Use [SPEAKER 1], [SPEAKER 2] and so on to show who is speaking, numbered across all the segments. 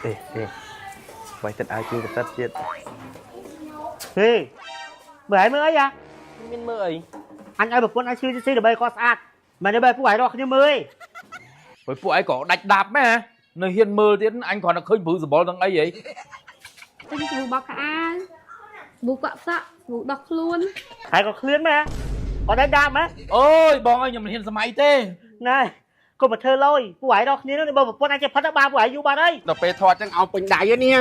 [SPEAKER 1] អេអេបាយទឹកឲ្យជួយប្រសិទ្ធទៀត
[SPEAKER 2] ហេមើលឯងមើលអីអា
[SPEAKER 3] មានមើលអី
[SPEAKER 2] អញឲ្យប្រពន្ធអញឈឺស៊ីដើម្បីគាត់ស្អាតមិនដើម្បីពួកឯងរកគ្នាមើលឯង
[SPEAKER 4] ព្រោះពួកឯងក៏ដាច់ដាប់មែននៅហ៊ានមើលទៀតអញគ្រាន់តែឃើញព្រឺសបល់ទាំងអីហី
[SPEAKER 5] ទិញសាប៊ូបោកខោអាវសាប៊ូកក់សក់សាប៊ូដោះខ្លួន
[SPEAKER 2] ហើយក៏ឃ្លានមែនគាត់ได้ដាប់មែន
[SPEAKER 4] អូយបងអើយខ្ញុំមិនហ៊ានសម័យទេ
[SPEAKER 2] ណែកុំមកធ្វើលយពួកឯងរកគ្នានោះបើប្រពន្ធអញចេះផិតបានពួកឯងយូរបាត់ហើយ
[SPEAKER 6] ដល់ពេលថតចឹងឲ្យពេញដៃឯនេះ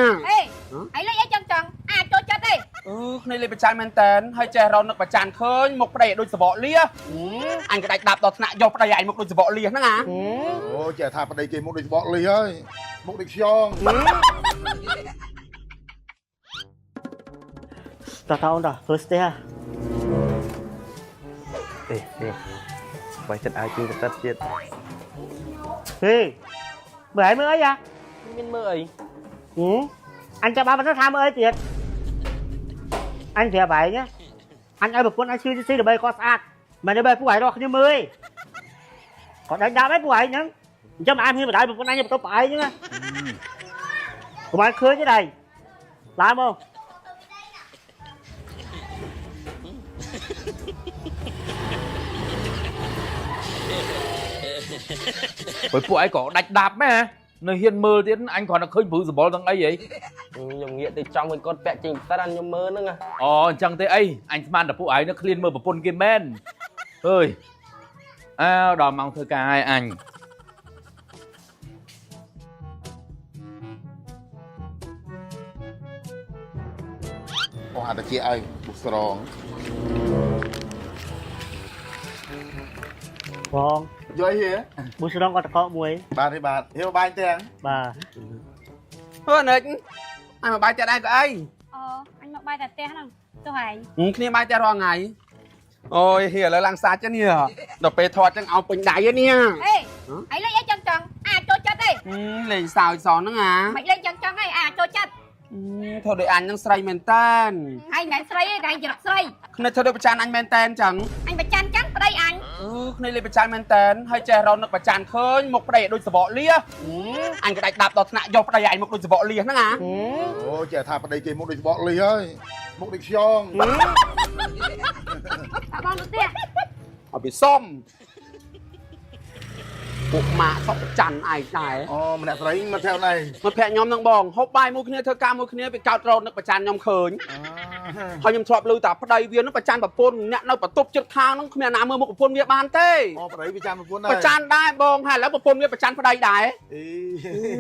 [SPEAKER 7] អេឯងលេងអីចឹងចឹងអាចចូលចិត្តទេ
[SPEAKER 6] អឺគ្នាលេបប្រច័នមែនតែនហើយចេះរកនឹកប្រច័នឃើញមុខប្តីឲ្យដូចសបកលៀអញក៏ដាច់ដាប់ដល់ថ្នាក់យកប្តីឯងមុខដូចសបកលៀហ្នឹងអា
[SPEAKER 8] អូចេះថាប្តីគេមុខដូចបកលីហើយមុខដូចខ្យង
[SPEAKER 2] តោះតោះអូនតោះធ្វើស្ទះ
[SPEAKER 1] អេអេបាយទឹកឲ្យជួយប្រសិទ្ធទៀត
[SPEAKER 2] ហេមើលឯងមើលអីអា
[SPEAKER 3] មានមើលអី
[SPEAKER 2] ហឹមអញចាប់បានមិនថាមើលអីទៀតអញប្រាប់ឯងណាអញឲ្យប្រពន្ធអញឈឺស៊ីដើម្បីគាត់ស្អាតមិនដើម្បីពួកឯងរកគ្នាមើលឯងគាត់ได้ដាប់ឯងពួកឯងហ្នឹងអញ្ចឹងមិនអាចមានបណ្ដោយប្រពន្ធអញទៅបន្ទប់ឯងហ្នឹងណាកុំឲ្យឃើញទេដៃឡើងមក
[SPEAKER 4] ព្រោះពួកឯងក៏ដាច់ដាប់មែននៅហ៊ានមើលទៀតអញគ្រាន់តែឃើញព្រឺសបល់ទាំងអីហី
[SPEAKER 3] ខ្ញុំងាកទៅចំឲ្យគាត់ពាក់ចេញផ្សិតអាខ្ញុំមើលហ្នឹង
[SPEAKER 4] អូអញ្ចឹងទេអីអញស្មានតែពួកឯងនៅឃ្លានមើលប្រពន្ធគេមែនអើយអើដល់ម៉ោងធ្វើការហើយអញ
[SPEAKER 8] អូអាតាជាឲ្យបុកស្រង
[SPEAKER 2] បង
[SPEAKER 8] យកអីហេ
[SPEAKER 2] មួយស្រងគាត់តកមួយ
[SPEAKER 8] បាទទេបាទហេបាយទាំង
[SPEAKER 2] បាទ
[SPEAKER 6] ហឺនិចអញមកបាយផ្ទះដែរក៏អី
[SPEAKER 7] អូអញមកបាយតែផ្ទះហ្នឹងចុះឯង
[SPEAKER 6] គ្នាបាយផ្ទះរាល់ថ្ងៃអូយហៀឥឡូវឡើងសាច់ចឹងនេះដល់ពេលថតចឹងឲ្យពេញដៃឯនេះ
[SPEAKER 7] អេឯងលេងអីចឹងចឹងអាចចូលចិត្តទេ
[SPEAKER 6] លេងសើចសងហ្នឹងអា
[SPEAKER 7] មិនលេងចឹងចឹងឯងអាចចូលចិត្ត
[SPEAKER 6] ធ្វើដូចអញហ្នឹងស្រីមែនតែន
[SPEAKER 7] ឯងមិនមែនស្រីទេតែឯងចរិតស្រី
[SPEAKER 6] គ្នាធ្វើដូចប្រច័នអញមែនតែនចឹង
[SPEAKER 7] អញប្រច័នចឹងប្តីអញ
[SPEAKER 6] អឺគ្នាលេបប្រច័នមែនតែនហើយចេះរកនឹកប្រច័នឃើញមុខប្តីឲ្យដូចសបកលៀអញក៏ដាច់ដាប់ដល់ថ្នាក់យកប្តីឯងមុខដូចសបកលៀហ្នឹងអា
[SPEAKER 8] អូចេះថាប្តីគេមុខដូចបកលីហើយមុខដូចខ្យង
[SPEAKER 5] តាបងទៅផ្ទះ
[SPEAKER 6] ឲ្យវាសុំពួកម៉ាក់សុកប្រច័នឯងដែរ
[SPEAKER 8] អូម្នាក់ស្រីមកថែវណៃ
[SPEAKER 6] មិត្តភក្តិខ្ញុំហ្នឹងបងហូបបាយមួយគ្នាធ្វើការមួយគ្នាវាកោតរោតនឹកប្រច័នខ្ញុំឃើញហើយខ្ញុំធ្លាប់ឮតាប្តីវាហ្នឹងប្រច័នប្រពន្ធអ្នកនៅបន្ទប់ជិតខាងហ្នឹងគ្មានអ្នកណាមើលមុខប្រពន្ធវាបានទេ
[SPEAKER 8] អូប្តីវាចាំប្រពន្ធដែរ
[SPEAKER 6] ប្រច័នដែរបងហើយឥឡូវប្រពន្ធវាប្រច័នប្តីដែរ
[SPEAKER 8] អី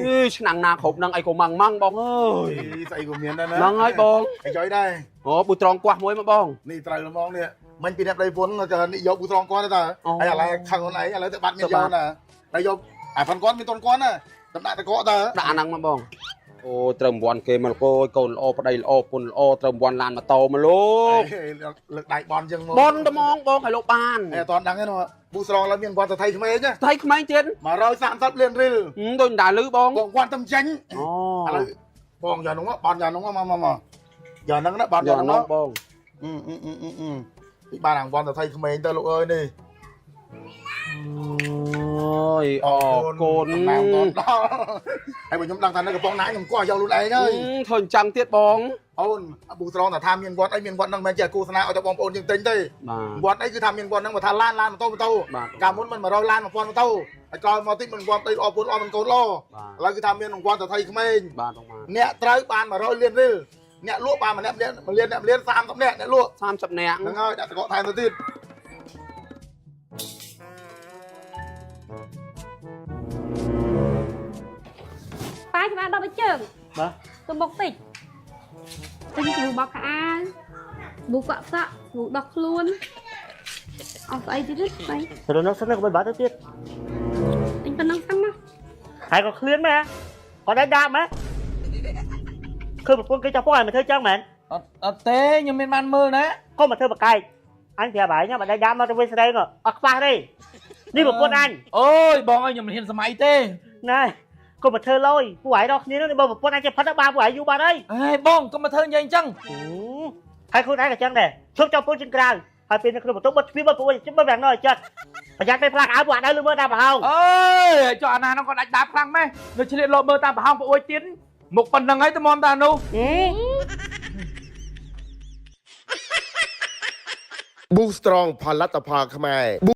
[SPEAKER 6] អឺឆ្នាំងណាគ្រប់ហ្នឹងអីក៏ម៉ងម៉ងបងអើយ
[SPEAKER 8] ស្អីក៏មានដែរណា
[SPEAKER 6] ហ្នឹងហើយបង
[SPEAKER 8] អីចុយដែរ
[SPEAKER 6] អូពូត្រង់គាស់មួយមកបង
[SPEAKER 8] នេះត្រូវហ្មងនេះមិញពីអ្នកប្តីប្រពន្ធក៏នេះយកពូត្រង់គាត់ទៅហើយឥឡូវខឹងខ្លួនឯងឥឡូវទៅបាត់មានយកណាហើយយកអាផាន់គាត់មានតនគាត់ណាតំដាក់តកកតើ
[SPEAKER 6] ដាក់អាហ្នឹងមកបងអូត្រូវរង្វាន់គេមកលោកអើយកូនល្អប្តីល្អពុនល្អត្រូវរង្វាន់ឡានម៉ូតូមកលោក
[SPEAKER 8] លើកដៃបនចឹងមក
[SPEAKER 6] បនត្មងបងឲ្យលោកបាន
[SPEAKER 8] អេអត់ដឹងទេនោះពូស្រងឡើយមានគាត់ទៅថៃក្មេងណា
[SPEAKER 6] ថៃក្មេងទៀត
[SPEAKER 8] 130លានរៀល
[SPEAKER 6] ហឹមដូចមិនដែលលឺបង
[SPEAKER 8] បងគាត់ទៅចេញ
[SPEAKER 6] អូ
[SPEAKER 8] ឥឡូវបងយ៉ាងនោះបនយ៉ាងនោះមកមកមកយ៉ាងហ្នឹងណាបន
[SPEAKER 6] យ៉ា
[SPEAKER 8] យ៉ាងនោះ
[SPEAKER 6] ងនោះបង
[SPEAKER 8] អឺអឺអឺអឺពីបានរង្វាន់ទៅថៃក្មេងទៅលោកអើយនេះ
[SPEAKER 6] អូយអរគុណ
[SPEAKER 8] តាមតដល់ហើយបើខ្ញុំដឹងថានៅកំពង់ណាខ្ញុំគាត់យកខ្លួនឯងហើយ
[SPEAKER 6] ធ្វើអញ្ចឹងទៀតបង
[SPEAKER 8] អូនពូស្រងថាមានវត្តអីមានវត្តហ្នឹងមិនជាគូសនាឲ្យតែបងប្អូនយើងទិញទេ
[SPEAKER 6] បាទ
[SPEAKER 8] វត្តអីគឺថាមានវត្តហ្នឹងបើថាឡានឡានម៉ូតូម៉ូតូ
[SPEAKER 6] បាទ
[SPEAKER 8] កាលមុនมัน100ឡាន1000ម៉ូតូហើយក្រោយមកតិចมันវត្តអីល្អពុនល្អមិនកូនល្អ
[SPEAKER 6] បាទ
[SPEAKER 8] ឥឡូវគឺថាមានរង្វាន់ទៅថៃក្មេង
[SPEAKER 6] បាទបងបាទ
[SPEAKER 8] អ្នកត្រូវបាន100លានរៀលអ្នកលក់បានម្នាក់ម្នាក់មួយលានអ្នកម្លាន30នាក់អ្នកលក់
[SPEAKER 6] 30នាក់
[SPEAKER 8] ហ្នឹងហើយដាក់តកកថែមទៅទៀត
[SPEAKER 5] ប៉ាច្បាស់ដល់ទៅជើង
[SPEAKER 2] បាទ
[SPEAKER 5] ទៅមុខតិចទិញសាប៊ូបោកខោអាវសាប៊ូកក់សក់សាប៊ូដោះខ្លួនអស់ស្អីទៀតទេស្អី
[SPEAKER 2] រនសិនក៏មិនបាត់ទៅទៀត
[SPEAKER 5] អញប៉ុណ្ណឹងសិនណា
[SPEAKER 2] ហើយក៏ឃ្លានមែនគាត់ได้ដាប់មែនឃើញប្រពន្ធគេចាប់ពួកឯងមកធ្វើចឹងមែន
[SPEAKER 4] អត់អត់ទេខ្ញុំមានបានមើលណា
[SPEAKER 2] កុំមកធ្វើបកែកអញប្រាប់ឯងណាបើได้ដាប់មកទៅវិញស្រីអត់ខ្វះទេនេះប្រពន្ធអញ
[SPEAKER 4] អូយបងអើយខ្ញុំមិនហ៊ានសម័យទេ
[SPEAKER 2] ណែកុំមកធ្វើលយពួកឯងរកគ្នានោះបើប្រពន្ធអញចេះផិតបានពួកឯងយូរបាត់ហើយ
[SPEAKER 4] អេបងកុំមកធ្វើញ៉ៃអញ្ចឹង
[SPEAKER 2] ហើយខ្លួនឯងក៏ចឹងដែរឈប់ចាប់ពូជិនក្រៅហើយពេលនៅក្នុងបន្ទប់បិទទ្វារបិទពួកជិះបិទវាងណយចិត្តប្រយ័ត្នពេលផ្លាកអៅពួកអត់ដល់លឺមើលតាមប្រហោង
[SPEAKER 4] អើយចុះអាណានោះក៏ដាច់ដាបខ្លាំងម៉េះនៅឆ្លៀតលោមើលតាមប្រហោងប្អួយទៀត មុខប៉ុណ្្នឹងហើយត្មមតានោះ
[SPEAKER 9] ប៊ូស្ត្រងផលិតផលខ្មែរ។